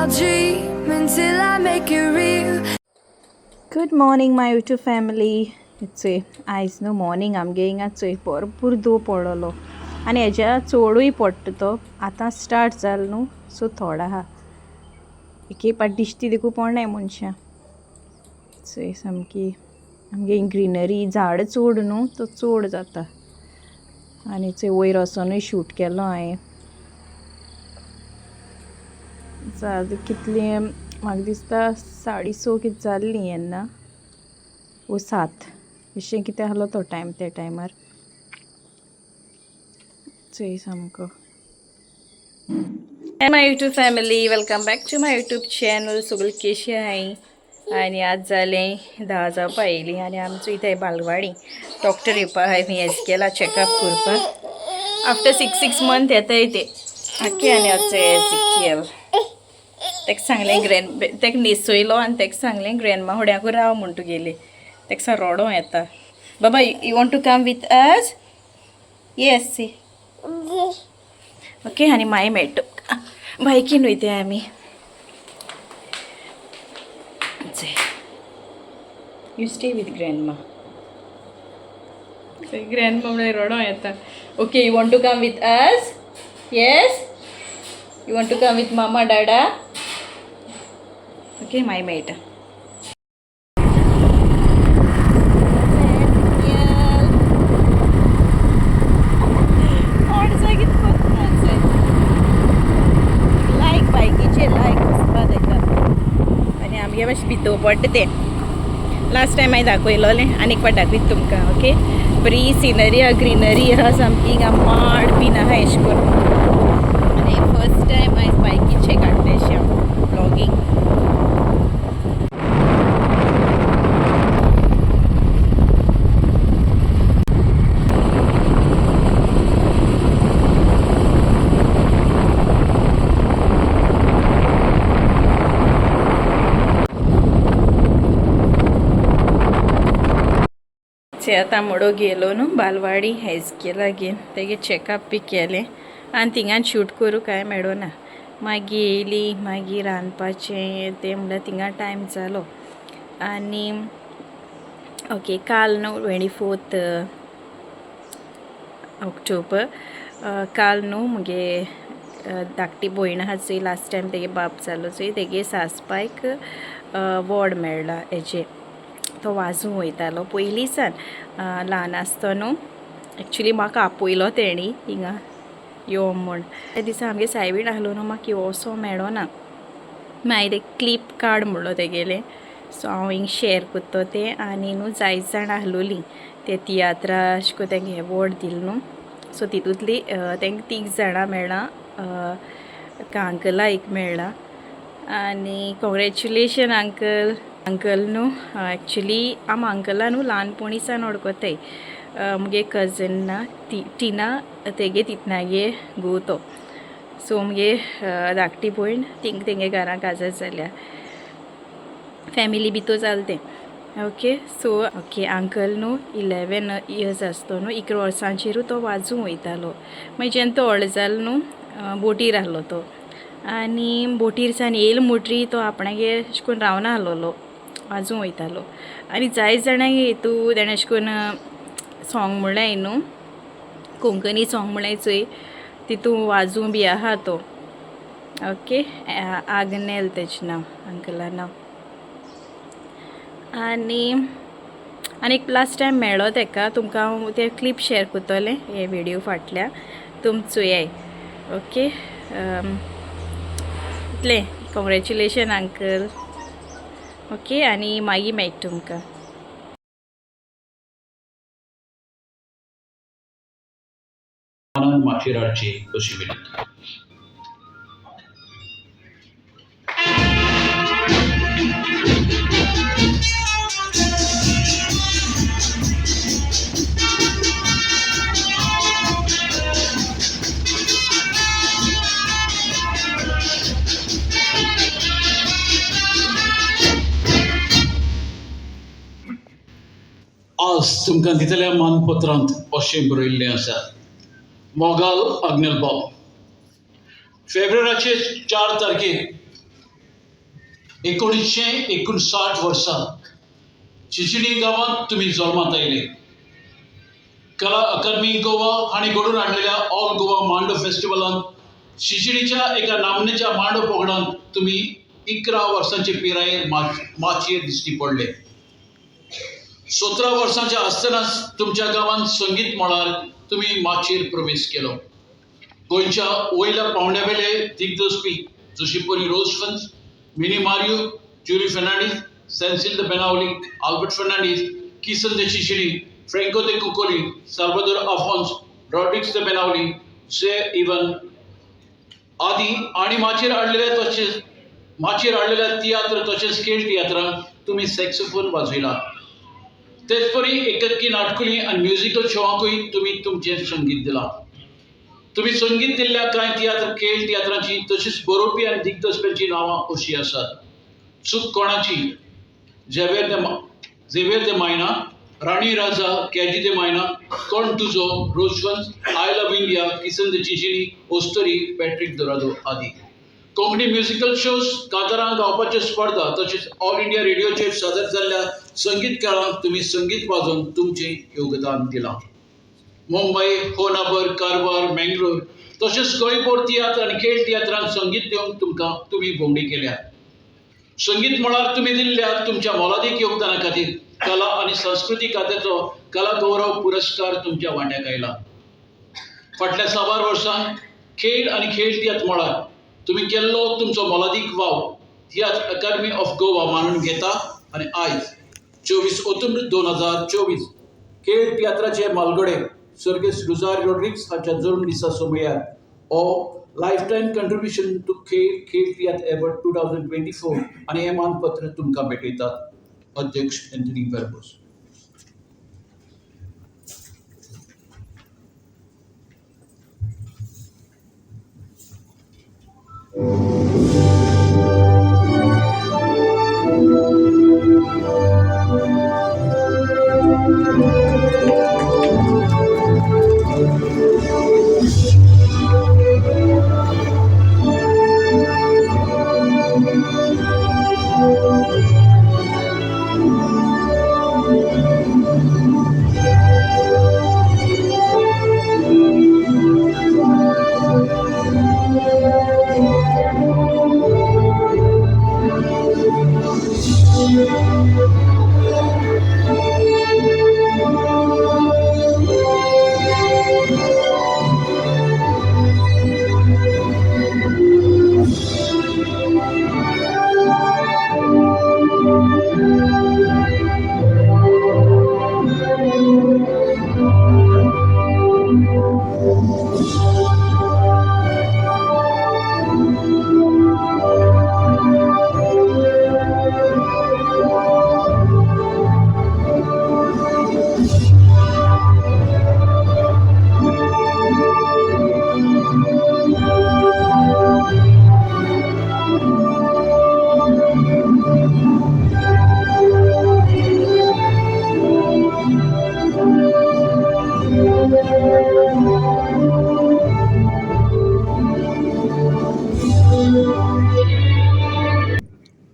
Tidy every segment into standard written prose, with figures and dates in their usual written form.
I'll dream until I make it real. Good morning my YouTube family. चोय आयज न्हू morning आमगे हिंगा चोय भरपूर दो पडलो आनी हेज्या चडूय पडटा तो आतां स्टार्ट जालो न्हू सो थोडो आहा एक पाट दिश्टी देखून पडनाय मनशां. चोय सामकी आमगे ग्रिनरी झाड चड न्हू तो चड जाता. आनी चोय वयर वचोनूय शूट केलो हांवें. कितली म्हाका दिसता 6:30 कितें जाल्लीं येन्ना वो 7 अशें कितें आहलो तो टायम त्या टायमार. चोय सामको. My YouTube family, welcome back to my YouTube channel. सगळी केशी आहाय आनी आज जालें 10 जावपा येयलीं आनी आमचो इथे बालवाडी डॉक्टर येवपा आहाय हेज केला चॅकअप करपाक. आफ्टर 6 मंथ येताय ते. ओके. आनी आतां एजिकियल तेका सांगलें ग्रॅन्ड तेका न्हेसयलो आनी तेका सांगलें ग्रॅन्डमा हुड्याकू राव म्हूण तुगेली. तेका सांग रोडो येता. बाबा you want to come with us? Yes see. Okay. आनी मागीर मेळटा बायकीन वयताय आमी. You stay with grandma. Grandma म्हणल्यार रडो येता. Okay, you want to come with us? Yes, you want to come with mama dada? Okay, मागीर मेळटा. लायक बायकीचे लायक वचपा तेका आनी आमगे मातशें भितर पडटा तें. लास्ट टायम हांवें दाखयलोलें आनी एक फावट दाखयता तुमकां. ओके, बरी सिनरी आहा, ग्रिनरी आहा सामकी. हिंगा माड बीन आहा एशें करून. आनी फर्स्ट टायम आयज बायकीचे काडलें अशें हांव व्लॉगींग. आतां मोडो गेलो न्हू बालवाडी हेज केला घेवन तेगे चॅकअप बी केलें आनी थिंगान शूट करूं कांय मेळना. मागीर येयली मागीर रांदपाचें तें म्हणल्यार थिंगा टायम जालो. आनी ओके, काल न्हू 24 ऑक्टोबर काल न्हू मुगे धाकटी भयण आहा चोय, लास्ट टायम तेगे बाप जालो चोय, तेगे सासपायक वॉर्ड मेळ्ळा. हेजे तो वाजूंक वयतालो पयलींसान ल्हान आसतना न्हू. एक्चुली म्हाका आपयलो तेणी हिंगा यो म्हूण. त्या दिसा आमगे सायबीण आहलो न्हू, म्हाका वचोंक मेळना. मागीर एक क्लीप काड म्हणलो तेगेलें, सो हांव हिंग शेर करता तें. आनी न्हू जायत जाणां आहलोलीं ते तियात्रा अशें करून तेंका एवॉर्ड दिल न्हू. सो तितूंतली तेंका 3 जाणां मेळ्ळां, एका अंकला एक मेळ्ळा. आनी कॉंग्रेच्युलेशन अंकल. अंकल न्हू एक्चुली आम अंकला न्हू ल्हानपणीसान वळखताय. मुगे कजन ना टिना, तेगे तितनागे घोव तो. सो मुगे धाकटी भयण थिंग तेंगे घरा काजार जाल्या, फॅमिली भितर जालें तें. ओके, सो ओके, अंकल न्हू 11 इयर्स आसतो न्हू, 11 वर्सांचेरूय तो वाजूंक वयतालो. मागीर जेन्ना तो व्हडलो जालो न्हू, बोटीर आहलो तो. आनी बोटीर सान येयलो म्हणटरी तो आपणागे अशें करून रावना आहलोलो, वाजूंक वयतालो. आनी जायत जाणांक हितू तेणें अशें करून सोंग म्हणलें न्हू, कोंकणी सोंग म्हणलें चोय, तितू वाजूं बी आहा तो. ओके, आग्नेल तेजें नांव, अंकला नांव. आनी आनी एक लास्ट टायम मेळ्ळो तेका, तुमकां हांव ते क्लिप शेर करतलें हे व्हिडियो फाटल्या, तुम चोयाय. ओके, इतलें. Congratulation uncle. Okay, आनी मागीर मेळटा तुमकां. माचयेर हाडची अशी विनंती. आज तुमकां दितल्या मानपत्रांत अशें बरयल्लें आसा, मोगाल आग्नेल बाब फेब्रुवाराचे 4 तारखेर 1959 वर्सा चिंचणी गांवांत तुमी जल्मांत आयले. कला अकादमी गोवा हांणी घडोवन हाडलेल्या ऑल गोवा मांडो फेस्टिवलांत चिंचणीच्या एका नामनेच्या मांडो पंगडांत तुमी 11 वर्सांचे पिरायेर माचयेर दिश्टी पडले. 17 वर्सांचे आसतनाच तुमच्या गांवांत संगीत मळार तुमी माचयेर प्रवेश केलो. गोंयच्या वयल्या पावंड्यावेले दिग्दर्शपी जशी परी Rosefons, Mini Mario, Julie Fernandes, Cecil de Benaulim, Albert Fernandes, Kisan de Chichini, Franco de Cuncolim, Salvador Afonso, Rodrigues de Benaulim, J Evan आदी आनी माचयेर हाडलेले तशेंच माचयेर हाडलेल्या तियात्र तशेंच खेळ तियात्रांक तुमी सॅक्सोफोन वाजयला. तेच परी एकांकी नाटकुलीं आनी म्युजिकल शोवांकूय तुमी तुमचें संगीत दिलां. तुमी संगीत दिल्ल्या कांय तियात्र खेळ तियात्रांची तशीच बरोवपी आनी दिग्दर्शप्यांची नांवां अशीं आसात: चूक कोणाची, झेवियर दे मायना, राणी राजा, कॅजी दे मायना, कोण तुजो, Rosefons, I love India, Kisan de Chinchinim, Osteri, Patrick Dourado आदी. कोंकणी म्युजिकल शोज, कांतारां गावपाच्यो स्पर्धा तशेंच ऑल इंडिया रेडियोचेर सादर जाल्ल्या संगीत खेळांत तुमी संगीत वाजोवन तुमचें योगदान दिलां. मुंबय, होनाबर, कारवार, मँगलोर तशेंच गोंयभर तियात्र आनी खेळ तियात्रांत संगीत दिवंक तुमकां तुमी भोंवडी केल्या. संगीत मळार तुमी दिल्ल्या तुमच्या मोलादीक योगदाना खातीर कला आनी संस्कृती खात्याचो कला गौरव पुरस्कार तुमच्या वांट्याक आयला. फाटल्या साबार वर्सांत खेळ आनी खेळ तियात्र मळार तुमी केल्लो तुमचो मोलादीक वावर तियात्र अकादमी ऑफ गोवा मानून घेता आनी आयज 24 ऑक्टोबर 2024 खेळ तियात्राचे म्हालगडे सर्गेस्त रुजार रॉड्रिग्स हाच्या जल्म दिसा समयार हो लायफ टायम कंट्रिब्युशन टू खेळ खेळ तियात्र एवॉर्ड 2024 आनी हें मानपत्र तुमकां भेटयतात. अध्यक्ष एंथनी कार्बोस.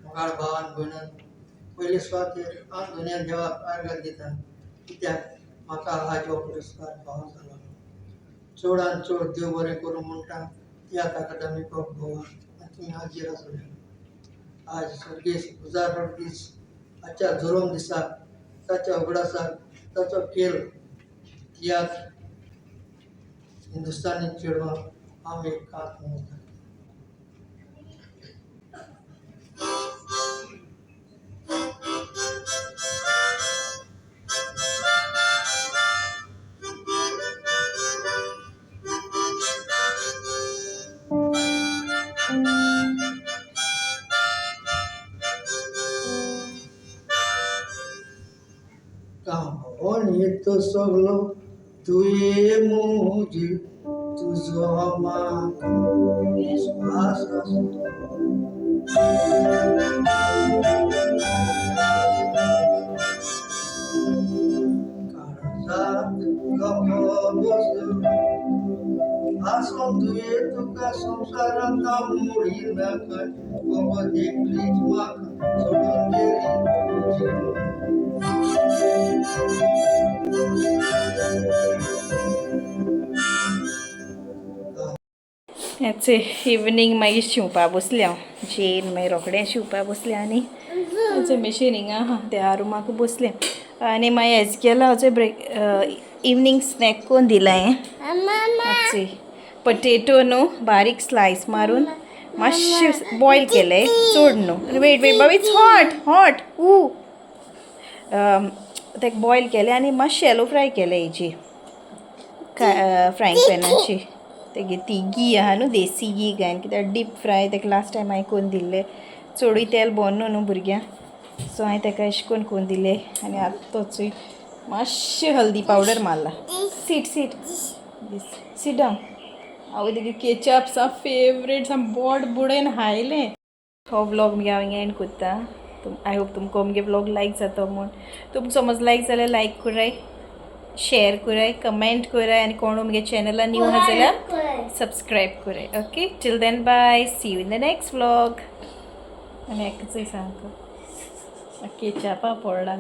मोगाळ भावान भयणान पयले सुवातेर हांव धनयान देवाक आर्गां दिता, कित्याक म्हाका आज हो पुरस्कार फावो जालो. चडान चड देव बरें करूं म्हणटा तियात्र अकादमी ऑफ गोवा आनी तुमी हाजीर आसले. आज सर्गेस्त रुजार रॉड्रिग्स हाच्या जल्म दिसाक ताच्या उगडासाक ताचो खेळ तियात्र हिंदुस्तानी चेडवां हांव एक कांत म्हणटा. तो सगलो तुवें म्हजे तुजो म्हाका विस्वास आसा. काळजाक धोको बसलो आसूं तुवें तुका संवसारांत मोडी नाका, फकत एकलीच म्हाका सोडून गेली तुजी माय. हेचे इवनींग मागीर शिंवपा बसलें हांव. जेन मागीर रोखडें शिंवपा बसलें आनी हेचे मिशीन हिंगा आहा त्या रुमाक बसलें आनी मागीर हेज केला हाचो ब्रेक इवनींग स्नॅक कोन्न दिलां हांवें. पटेटो न्हू बारीक स्लायस मारून मातशें बॉयल केलें, चड न्हू. वेट वेट बाबा, it's hot hot. ऊ ताका बॉयल केलें आनी मातशें शॅलो फ्राय केलें हेजी फ्रायंग पॅनाची. तेगे ती घी आहा न्हू, देसी घी घायन, कित्याक डीप फ्राय ताका लास्ट टायम हांवें करून दिल्लें. चडूय तेल बोन न्हू भुरग्यांक, सो हांवें ताका अशें करून करून दिलें. आनी आतां तोचूय मातशें हल्दी पावडर मारला. Sit, sit, sit down. हांव तेगे केचप सा फेवरेट सा, बोट बुडयन हायलें. हो व्लॉग मुगे हांव हिंगा एंड कोत्ता. I hope तुमकां मुगे व्लॉग लायक जातो म्हूण. तुमकां समज लायक जाल्यार लायक कराय, शेअर कराय, कमेंट कराय आनी कोण मुगे चॅनला न्यू आहा जाल्यार सबस्क्रायब कराय. Okay, till then bye, see you in the next vlog. आनी एकच सांग, केचापा पडला.